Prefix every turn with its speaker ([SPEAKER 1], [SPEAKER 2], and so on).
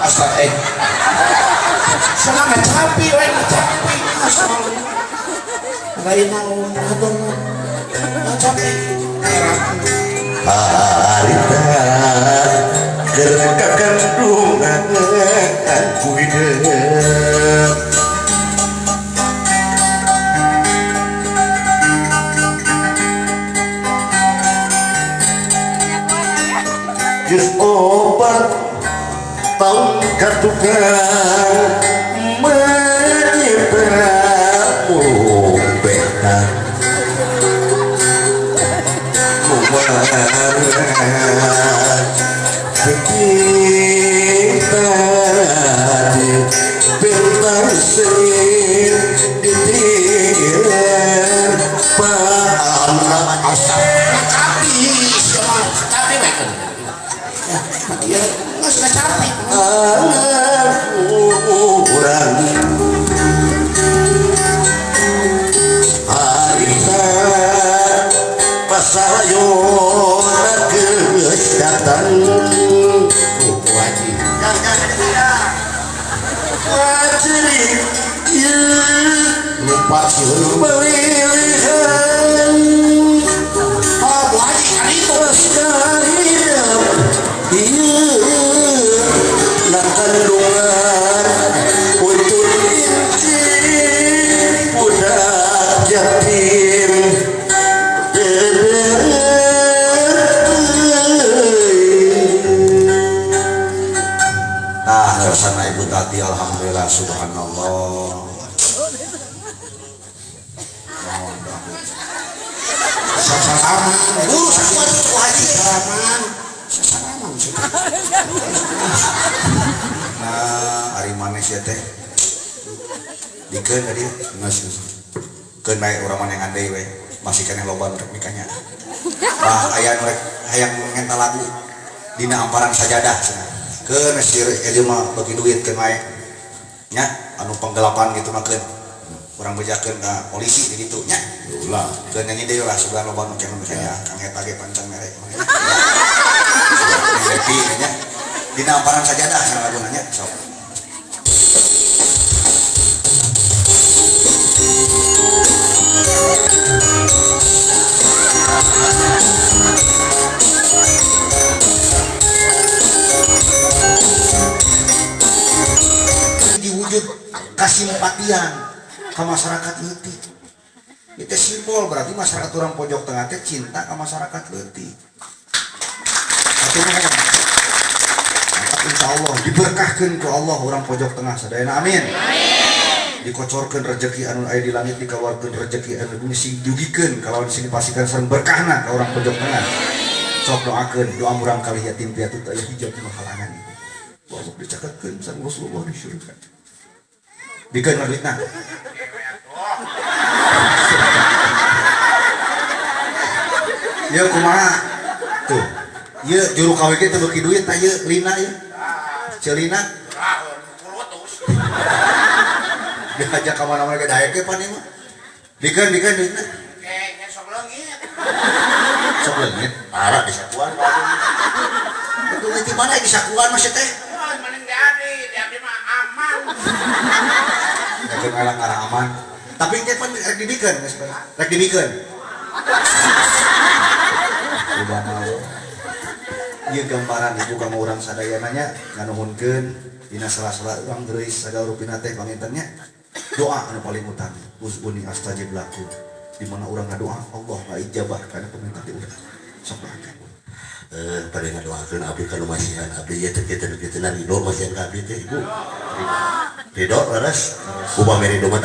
[SPEAKER 1] Asa senang ngacapi we ngacapi lain naon atur ngacapi
[SPEAKER 2] harita keur kakandungan ku hideung geus opat taun katukang menyebra mulumbehan kumaha kita di bentang sering ditinggilan pahala
[SPEAKER 1] asa ngacapi ngacapi we kan ya geus ngacapi
[SPEAKER 2] kurang harita pasalayona geus datang
[SPEAKER 1] Bu Haji
[SPEAKER 2] wajib
[SPEAKER 1] lupa sih
[SPEAKER 2] pilihan
[SPEAKER 1] oh Bu Haji kan itu
[SPEAKER 2] kandungan untuk inci budak yatim. Nah, kersana Ibu Tati, alhamdulillah, subhanallah.
[SPEAKER 1] Salaman
[SPEAKER 2] Urus aku atuh Bu Haji.
[SPEAKER 1] salaman salaman.
[SPEAKER 2] Nah, ari maneh sia teh. Dikeun ka dieu, geus geus. Keun bae urang mah neangan deui we. Masih keneh loba nu rek mikanya. Bah aya nu rek hayang ngenta lagu dina amparan sajadah cenah. Keun si ieu mah bagi duit keun wae. Nya anu penggelapan gitu mah keun. Urang bejakeun ka polisi di ditu nya.
[SPEAKER 1] Ulah
[SPEAKER 2] Keun nyanyi deui lah sugan loba nu keneh mikanya Kang eta ge pancen mere. Happy nya. Dina amparan sajadah cenah laguna nya sok. Diwujud kasimpatian ke masyarakat leutik. Itu simbol berarti masyarakat orang pojok tengah teh cinta ke masyarakat leutik. Atuh nuhun. Mantap, insya Allah diberkahkeun ku Allah orang pojok tengah sadayana, amin. Dikocorkeun rezeki anu aya di langit, dikaluarkeun rezeki anu di bumi, sing dugikeun kalawan sing dipasihkan sareng berkahna ka orang pojok tengah. Sok doakeun doa murang kali yatim piatu teu aya hijab nu halangan itu. Allah dicaketkeun sareng Rasulullah di surga. Bikeun mah duitna. Ieu kumaha? Tuh. Ieu juru KWG teu beuki duit tah ieu lina ieu. Celina diajak ka mana-mana ge daek ge pan ieu mah. Bikeun bikeun duitna.
[SPEAKER 1] Kayaknya sok leungit.
[SPEAKER 2] Sok leungit, parah di sakuan. Itu di mana di sakuan mah teh?
[SPEAKER 1] Oh, mending di abdi mah aman.
[SPEAKER 2] Yakin malah ngarah aman. Tapi engke pan rek dibikeun geus pan. Rek dibikeun. Subhanallah. Ieu gambaran ibu ka urang sadayana nya nganuhunkeun dina sela-sela urang geuris sagala rupina teh panginten nya. Doa anu paling utama, uzuni astajib lakum. Di mana urang ngadoa Allah ngaijabah kana permintaan ti urang. Sok doakeun.
[SPEAKER 3] Pada ngadoakeun abdi ka nu masihan abdi ieu teh kitu kitu ridho masihan ka abdi teh ibu. Ridho leres. Upami ridho mah.